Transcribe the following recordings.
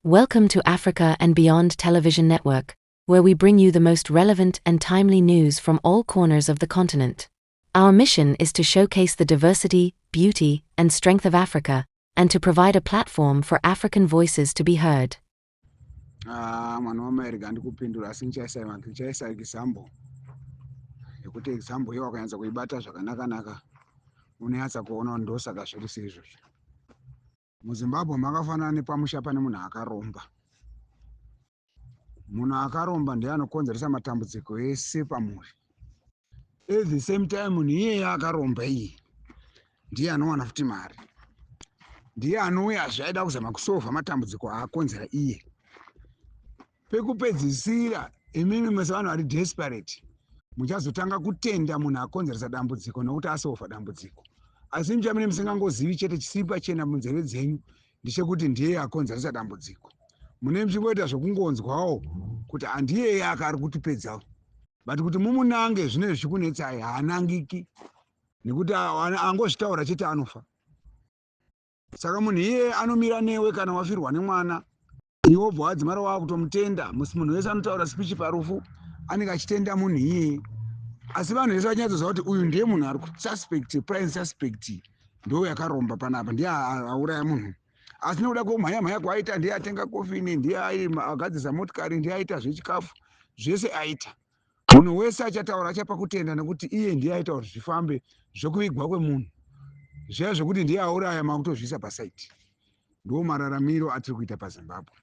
Welcome to Africa and Beyond Television Network, where we bring you the most relevant and timely news from all corners of the continent. Our mission is to showcase the diversity, beauty, and strength of Africa, and to provide a platform for African voices to be heard. Ah, mwana wamai, rega ndikupindura, asi ndichaisa example yekuti example iyo wakanyatsa kuibata zvakanaka-naka, unonyatsa kuona kuti ndosaka zviri seizvozvo. MuZimbabwe makafanana nepamusha pane munhu akaromba. Munhu akaromba ndiye anokonzeresa matambudziko ese pamhuri. At the same time, munhu iyeye akaromba iye ndiye anowana futi mari, ndiye anouyazve aida kuzama kusolva matambudziko aakonzera iye. Pekupedzisira, imimi mese vanhu vari desperate muchazotanga kutenda munhu akonzeresa dambudziko nokuti asolva dambudziko, asi muchamine musingangozivi chete. Chisiri pachena munzeve dzenyu ndechekuti ndiye akonzeresa dambudziko. Mune muchingoita zvokungonzwawo kuti handiyeye aka ari kutipedzawo, but kuti mumunange zvinenge zvichikunetsai. Haanangiki nekuti angozvitaura chete anofa. Saka munhu iyeye anomira newe kana wafirwa nemwana, iwe wobva wadzimara waakutomutenda. Musi munhu wese anotaura speech parufu anenge achitenda munhu iyeye, asi vanhu vese vachinatsoziva kuti uyu ndiye munhu ari kususpect, prime suspect, ndo yakaromba panapa, ndiye auraya munhu. Asi nekuda kwemhanya mhanya kwaaita, ndiye atenga coffin, ndiye agadzisa motikari, ndiye aita zvechikafu zvese aita. Munhu wese achataura achapa kutenda nekuti iye ndiye aita kuti zvifambe zvekuvigwa kwemunhu zviya. Zvekuti ndiye auraya makutozviisa paside. Ndo mararamiro atiri kuita paZimbabwe.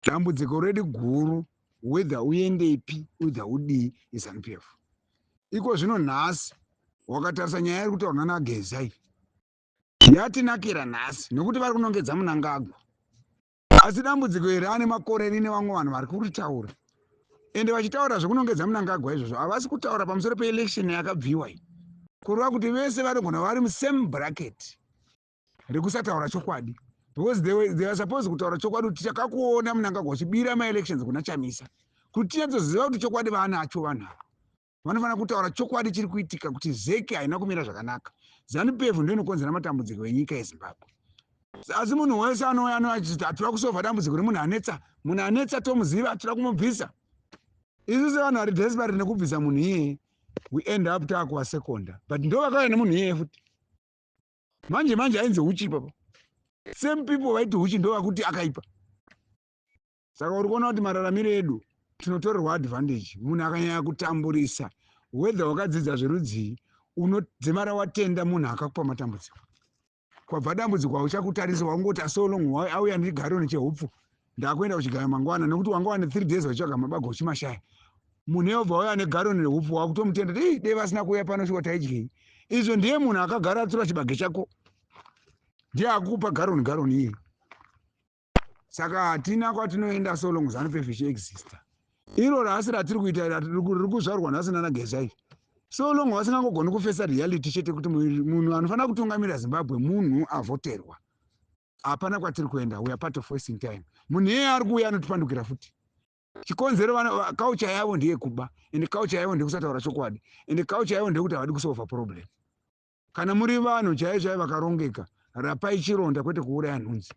Dambudziko redu guru, whether uendepi, whether udii, iZANU PF. Iko zvino nhasi wakatarisa nyaya iri kutaurwa naGeza iyi, yatinakira nhasi nekuti vari kunongedza Munangagwa, asi dambudziko iri ane makore rine vamwe vanhu vari kuritaura. Ende vachitaura zvekunongedza Munangagwa izvozvo, havasi kutaura pamusoro peelection yakabviwa iyi, kureva kuti vese vanogona vari musame bracket rekusataura chokwadi, because they are supposed kutaura chokwadi kuti takakuona Munangagwa uchibira maelections kuna Chamisa, kuti tinyatsoziva kuti chokwadi vaanacho. Vanhu ava vanofanira kutaura chokwadi chiri kuitika, kuti ZEC haina kumira zvakanaka, ZANU PF ndo inokonzera matambudziko enyika yeZimbabwe. Asi munhu wese anouya anoachiti hatira kusolva dambudziko remunhu anetsa. Munhu anetsa tomuziva, tira kumubvisa. Isu sevanhu vari desperate nekubvisa munhu iyeye, we end up taakuvasekonda, but ndo vakauya nemunhu iyeye futi. Manje manje ainzi huchi ipapa, same people vaiti huchi ndo vakuti akaipa. Saka uri kuona kuti mararamiro edu tinotorerwa advantage. Munhu akanyanya kutamburisa, whether wakadzidza zverudzii, unodzimara watenda munhu akakupa matambudziko. Kwabva dambudziko hauchakutarisa, wangoti so long auya negaroni chehupfu, ndakuenda kuchigayo mangwana, nekuti wanga wane 3 days vachitsvaga mabago uchimashaya. Munhu yobva auya negaroni rehupfu, wakutomutenda ti dei vasina kuuya pano, shuwa taidyei? Izvo ndiye munhu akagara atora chibage chako, ndiye akukupa garoni garoni iye. Saka hatina kwatinoenda so long ZANU PF ichiexista. Iro rasi ratiri kuita riri kuzvarwa nhasi nanaGeza iri, so long vasingangogoni kufesa reality chete kuti munhu anofanira kutungamira Zimbabwe munhu avhoterwa, hapana kwatiri kuenda. We are part of wasting time. Munhu iyeye ari kuuya anotipandukira futi. Chikonzero, culture yavo ndeyekuba, ende culture yavo ndekusataura chokwadi, ende culture yavo ndeyekuti havadi kusolva problem. Kana muri vanhu chaivo chaivo vakarongeka, rapai chironda, kwete kuuraya nhunzi.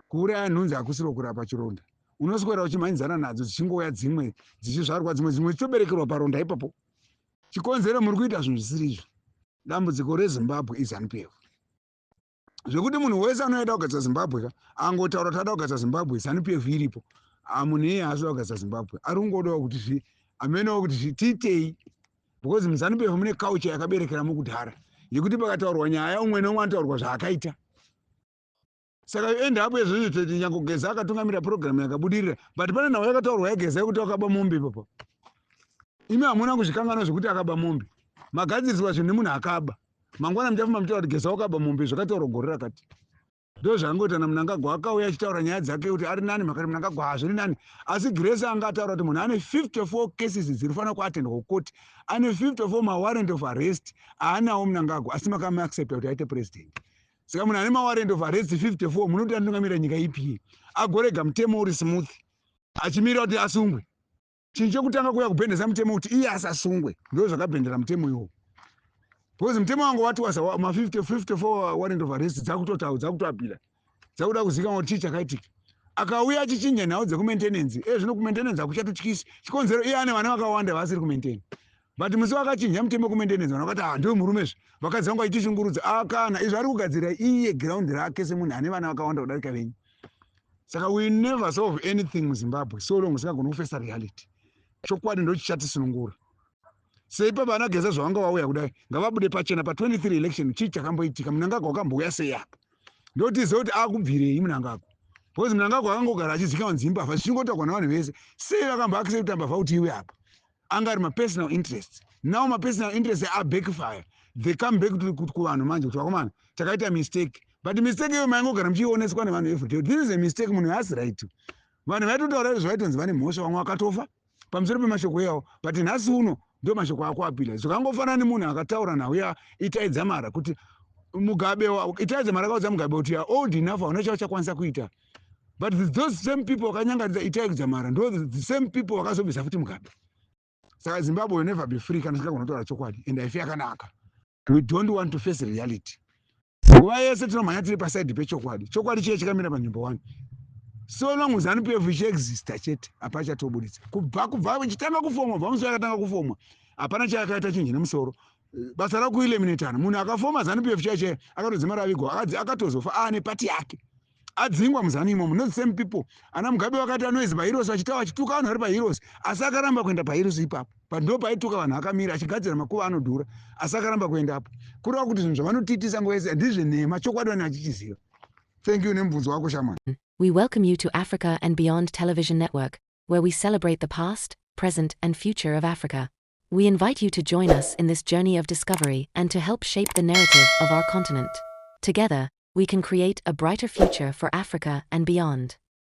Kuuraya nhunzi hakusiro kurapa chironda. Unoswera uchimhanyidzana nadzo, dzichingouya dzimwe, dzichizvarwa dzimwe, dzimwe dzichitoberekerwa paronda ipapo. Chikonzero, muri kuita zvinhu zvisiri izvo. Dambudziko reZimbabwe iZANU PF, zvekuti munhu wese anoeda kugadzira Zimbabwe ka angotaura kuti ada kugadzira Zimbabwe, ZANU PF iripo. Munhu iyeye haasi kugadzira Zimbabwe, ari kungodawo kuti amenewo kuti tiitei, because muZANU PF mune culture yakaberekera mukudhara yekuti pakataurwa nyaya, umwe neumwe anotaurwa zvaakaita. Saka you end up izvozvo, nyange Geza akatungamira program yakabudirira, but pane nhau yakataurwa yaGeza yekuti wakaba mombe ipapo. Imi hamuna kuzvikanganwa zvekuti akaba mombe. Magadziriswa zvinhu nemunhu akaba. Mangwana muchafamba muchitaura kuti Geza wakaba mombe, zvakataurwa gore rakati. Ndo zvaangoita naMunangagwa. Akauya achitaura nyaya dzake kuti ari nani, makati Munangagwa hazviri nani, asi Grace anga ataura kuti munhu ane 54 cases dziri fanira kuatendwa kukoti, ane 54 mawarrant of arrest aanawo Munangagwa, asi makamuaccepta kuti aite president. Saka munhu ane mawarrant of arrest 54, munoti anotungamira nyika ipi? Agorega mutemo uri smooth achimirira kuti asungwe. Chinhu chekutanga kuuya kubhendesa mutemo kuti iye asasungwe, ndo zvakabhendera mutemo iwowo, because mutemo wangu wati wasa ma54 warrant of arrest dzakutotaura, dzakutoapira, dzakuda kuzivikanwa kuti chii chakaitika. Akauya achichinja nhau dzekumaintenance. E zvino kumaintenance hakuchatotyisi. Chikonzero, iye ane vana vakawanda vasiri kumaintain. But musi wakachinja mutemo wekumaintenance, vanhu vakati, "Ah, ndiwe murumezve, vakadzi vangu vachitishungurudza." Akana izvo ari kugadzira iye ground rake semunhu ane vana vakawanda kudarika venyu. Saka we never solve anything muZimbabwe so long usingagoni kufesa reality. Chokwadi ndo chichatisunungura. Seipa vana Geza zvavanga vauya kudai, ngavabude pachena pa23 election. Chii chakamboitika? Mnangagwa wakambouya sei apa? Ndotiziva kuti akubvirei Mnangagwa, because Mnangagwa akangogara achizikanwa nzimbavha, zvichingotaurwa navanhu vese. Sei vakamboaccepta mbavha kuti iwe apa? Anga ari mapersonal interests. Now mapersonal interests abackfire, they come back kuvanhu manje kuti, "Vakomana, takaita mistake." But mistake iyo maingogara muchioneswa nevanhu everyday, this is a mistake, munhu haasi right. Vanhu vaitotaura izvo vaitonzi vane mhosva, vamwe vakatofa pamusoro pemashoko iyawo. But nhasi uno ndo mashoko akuapila. Zvakangofanana nemunhu akataura nhau yaItai Dzamara kuti Mugabe, Itai Dzamara akaudza Mugabe kuti, "You're old enough, hauna chauchakwanisa kuita." But those same people vakanyangaridza Itai Dzamara ndo the same people vakazobvisa futi Mugabe. Saka Zimbabwe will never be free kana singagona kutaura chokwadi, and haifi yakanaka. We don't want to face reality. Nguva yese tinomhanya tiri paside pechokwadi. Chokwadi chiye chikamira panzvimbo one. So long ZANU PF ichiexista chete, hapachatobuditsa. Kubva ichitanga kufomwa, bva musi yakatanga kufomwa, hapana chayakaita chinji nemusoro. Basa rakueliminatana. Munhu akafoma ZANU PF chaiye chaiye akatodzima ravigwa, akatozofa aane pati yake, adzingwa muZANU imomo. Not same people ana Mugabe vakati anoizi paHeroes, vachitaura, vachituka vanhu vari paHeroes, asi akaramba kuenda paHeroes ipapo. But ndo paituka vanhu akamira achigadzira makuva anodhura, asi akaramba kuendapo. Kureva kuti zvinhu zvavanotiitisa nguva yese ndizvenhema, chokwadi vanhu vachichiziva. Thank you nemubvunzo wako, shamani. We welcome you to Africa and Beyond Television Network, where we celebrate the past, present, and future of Africa. We invite you to join us in this journey of discovery and to help shape the narrative of our continent. Together, we can create a brighter future for Africa and beyond.